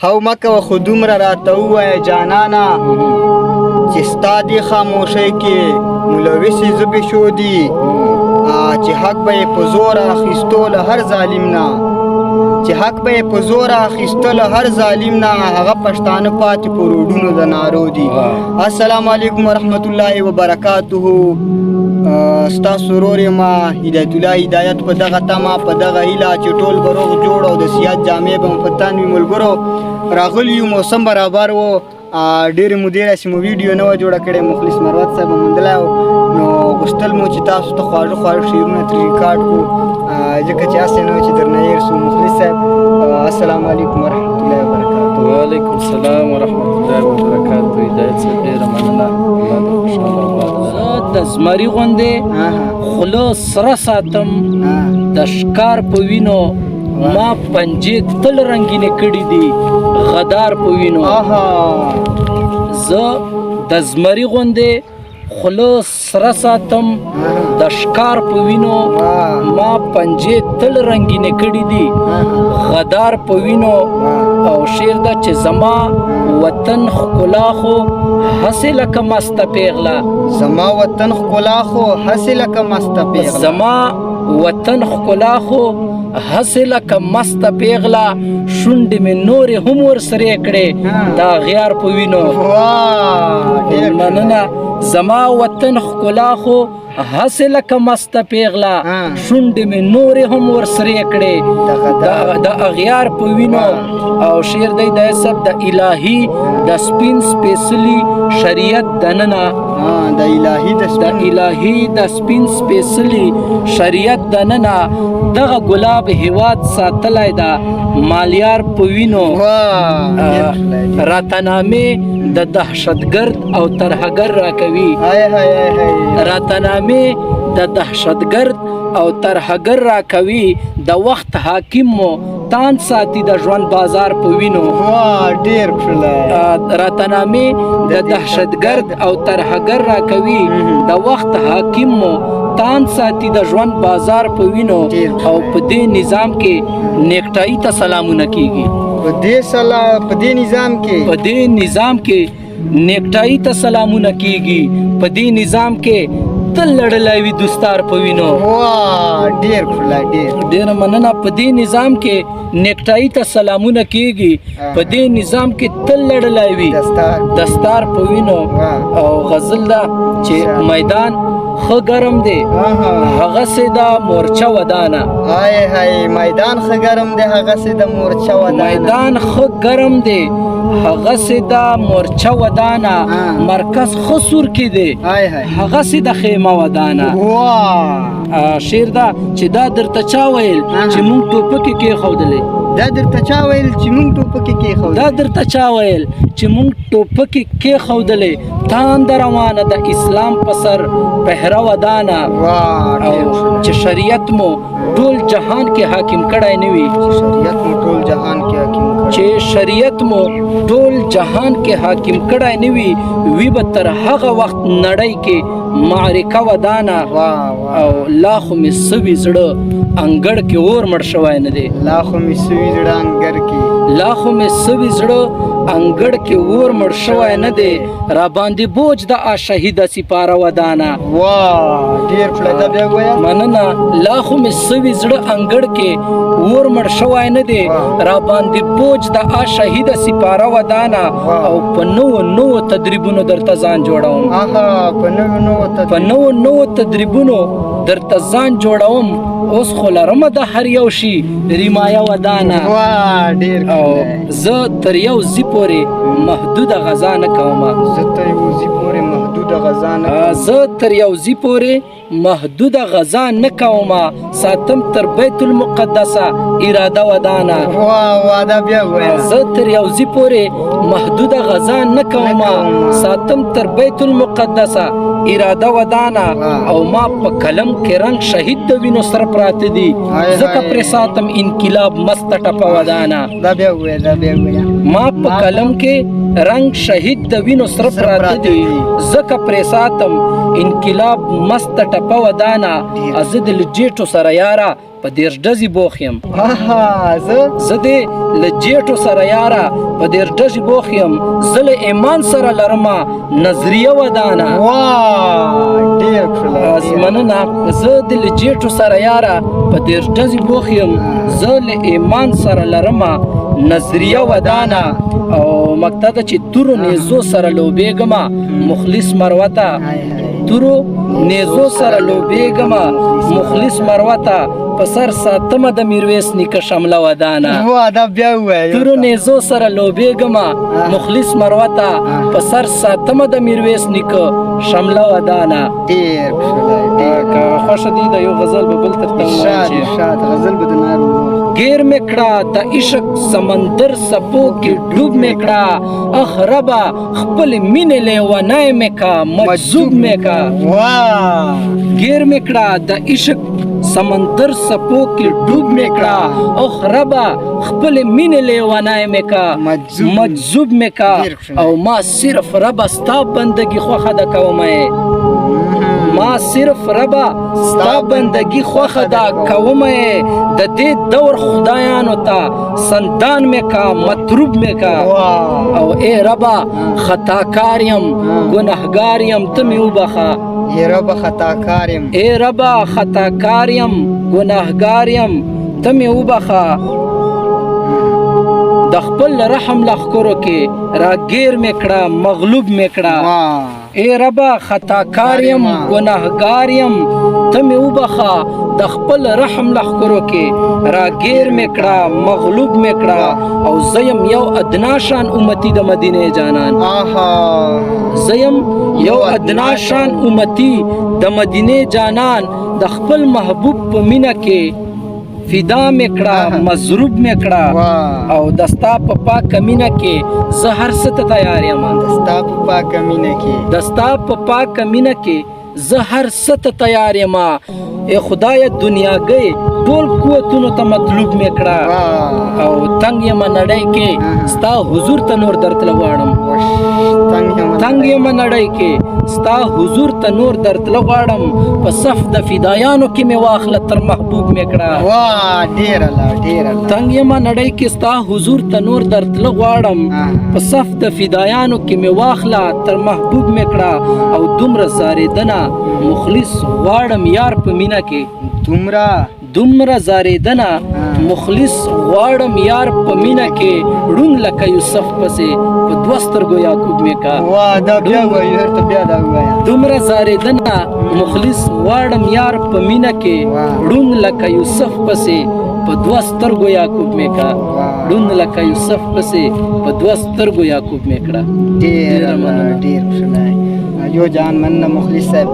هو مه کوه، خو دومره راته ووایه جانانه چې ستا دې خاموشۍ کې ملوثې ژبې شودي، چې حق به یې په زوره اخیستو له هر ظالم نه، چې حق به یې په زوره اخیستو له هر ظالم نه، هغه پښتانه پاتې په روډونو د نارو دي. السلام علیکم ورحمت الله وبرکاته. ستاسو ورور یم هدایت الله هدایت، په دغه تمه په دغه هیله چې ټول به روغ جوړ او د صحت جامې به مو په تن وي. ملګرو راغلي یو، موسم برابر و، ډېرې مودې راهیسې مو ویډیو نه وه جوړه کړې. مخلص مروت صاحب مو موندلی و، نو غوښتل مو چې تاسو ته خواږه خواږه شعرونه ترې ریکارډ کړو، ځکه چې هسې نه چې درنه هېر سو. مخلص صاحب السلام علیکم ورحمت الله وبرکاته. وعلیکم السلام ورحمت الله وبرکاته. هدایت صاحب ډېره مننه، الله دې خوشحاله او آباد لره. زه د زمري غوندې خوله سره ساتم، د ښکار په وینو ما پنجې تل رنګینې کړي دي، غدار په وینو. زه د زمري غوندې خوله سره ساتم، د ښکار په وینو ما پنجې تل رنګینې کړي دي، غدار په وینو. او شعر ده چې زما وطن ښکلا خو هسې لکه مسته پیغله، زما وطن ښکلا خو هسې لکه مسته پیغله، زما وطن ښکلا خو هسې لکه مسته پیغله، شونډې مې نورې هم ورسرې کړې دا غیار په وینو. مننه. زما وطن ښکلا خو هسې لکه مسته پیغله، شونډې مې نورې هم ورسرې کړې د اغیار په وینو. او شعر دی د سب د الهي د سپین سپېڅلي شریعت دننه، د الهي د الهي د سپین سپېڅلي شریعت دننه، دغه ګلاب هیواد ساتلی ده مالیار په وینو. راتنامې د دهشتګرد او ترهګر راکوي، راتنامې د دهشتګرد او ترهګر راکوي، د وخت حاکم مو تان ساتي د ژوند بازار په وینو. ډېر ښکلی. راتنامې د دهشتګرد او ترهګر راکوي، د وخت حاکم مو تان ساتي د ژوند بازار په وینو. او په دې نظام کې نیکټایي ته سلامونه کیږي، په دې نظام کې، په دې نظام کې نیکټایي ته سلامونه کیږي، په دې نظام کې تل لړلی وي دستار په وینو. ډېر ښکلی، ډېر ډېره مننه. په دې نظام کې نیکټایي ته سلامونه کیږي، په دې نظام کې تل لړلی وي دستار په وینو. او غزل ده چې میدان ښه ګرم دی هغسې ده مورچه ودانه، های های میدان ښه ګرم دی هغسې ده مورچه ودانه، میدان ښه ګرم دی هغسې ده مورچه ودانه، مرکز ښه سور کې دی هغسې ده خیمه ودانه. شعر ده چې دا درته چا ویل چې مونږ ټوپکې کېښودلې، دا درته چا ویل چې مونږ ټوپکې کېښودلې، دا درته چا ویل چې مونږ ټوپکې کېښودلې، تانده روانه د اسلام په سر پهره ودانه. او چې شریعت مو ټول جهان کې حاکم کړی نه وي، چې شریعت مو ټول جهان کې حاکم کړی، چې شریعت مو ټول جهان کې حاکم کړی نه وي، وي به تر هغه وخت نړۍ کې معرکه ودانه. او لا خو مې سوي زړه انګړ کې اور مړ شوی نه دی، لا خو مې سوي زړه انګړ کې، لا خو مې سوي زړه انګړ کې اور مړ شوی نه دی، را باندې بوج د شهیده سپاره ودانه. ډېر ښکلی، دا بیا ووایه. مننه. لا خو مې سوي زړه انګړ کې اور مړ شوی نه دی، را باندې بوج د شهیده سپاره ودانه. او په نوو نوو تدریبونو درته ځان جوړوم، په نوو نوو تدریبونو درته ځان جوړوم، اوس خو لرمه د هر یو شي رمایه ودانه. او زه تر یو ځي پورې محدوده غذا نه کوم، زه تر یو ځي پورې محدوده غذا نه کوم، زه تر یو ځي پورې محدوده غذا نه کوم، ساتم تر بیت المقدسه اراده ودانه. دا بیا ووایه. زه تر یو ځي پورې محدوده غذا نه کوم، ساتم تر بیت المقدسه اراده ودانه. او ما په قلم کې رنګ شهید د وینو سره پراته دي، ځکه پرې ساتم انقلاب مسته ټپه ودانه. دا بیا ووایه، دا بیا ووایه. ما په قلم کې رنګ شهید د وینو سره پراته دي، ځکه پرې ساتم انقلاب مسته ټپه ودانه. زه د لجېټو سره یاره په 30 ډزې بوخ یم. زه دې له جیټو سره یاره په 30 ډزې بوخ یم، زه له ایمان سره لرمه نظریه ودانه. مننه. زه دې له جیټو سره یاره په 30 ډزې بوخ یم، زه له ایمان سره لرمه نظریه ودانه. او مکتده چې تورو نیزو سره لوبېږمه مخلص مروته، تورو نیزو سره لوبېږمه مخلص مروته، په سر ساتمه د میرویس نیکه شمله ودانه. تورو نیزو سره لوبېږمه مخلص مروته، په سر ساتمه د میرویس نیکه شمله ودانه. ډېر که خوښه دي د یو غزل به بل درته ووایم. غزل به د نار ګیر مې کړه د عشق سمندر څپو کې ډوب مې کړه، اخ ربه خپل مینې لیونی مې کا مجذوب مې کا. ګیر مې کړه د عشق سمندر څپو کې ډوب مې کړه، اخ ربه خپل مینې لیونی مې کا مجذوب مې کا. او ما صرف ربه ستا بندګي خوښه ده کومه، ما صرف ربه ستا بندګي خوښه ده کومه، د دې دور خدایانو ته سندان مې کا مطروب مې کا. او ای ربه خطاکار یم ګناهګار یم ته مې وبخښه. ای ربه خطاکار یم، ای ربه خطاکار یم ګناهګار یم ته مې وبخښه. د خپل رحم لښکرو کې راګیر مې کړه مغلوب مې کړه. ای ربه خطاکار یم ګناهګار یم ته مې وبخښه، د خپل رحم لښکرو کې راګیر مې کړه مغلوب مې کړه. او زه یم یو ادنا شان امتي د مدینې جانان، زه یم یو ادنا شان امتي د مدینې جانان، د خپل محبوب په مینه کې فدا مې کړه مضروب مې کړه. او د ستا په پاکه مینه کې زه هر څه ته تیار یم، د ستا په پاکه مینه کې، د ستا په پاکه مینه کې زه هر څه ته تیار یم. ای خدایه دنیاګۍ ټول قوتونو ته مطلوب مې کړه، او تنګ یمه نړۍ کې ستا حضور ته نور درتله غواړم، تنګ یمه نړۍ کې ستا حضور ته نور درتله غواړم، په صف د فدایانو کې مې واخله تر محبوب مې کړه. تنګ یمه نړۍ کې ستا حضور ته نور درتله غواړم، په صف د فدایانو کې مې واخله تر محبوب مې کړه. او دومره زارېدنه مخلص غواړم یار په مینه کې، دومره زارېدنه مخلص غواړم یار په مینه کې، ړوند لکه یوسف پسې په دوه سترګو یعقوب مې کا. دومره زارېدنه مخلص غواړم یار په مینه کې، ړوند لکه یوسف پسې په دوه سترګو یعقوب مې کا، ړوند لکه یوسف پسې په دوه سترګو یعقوب مې کړه. ډېر ډېر ښکلی یو جان مننه مخلص صاحب.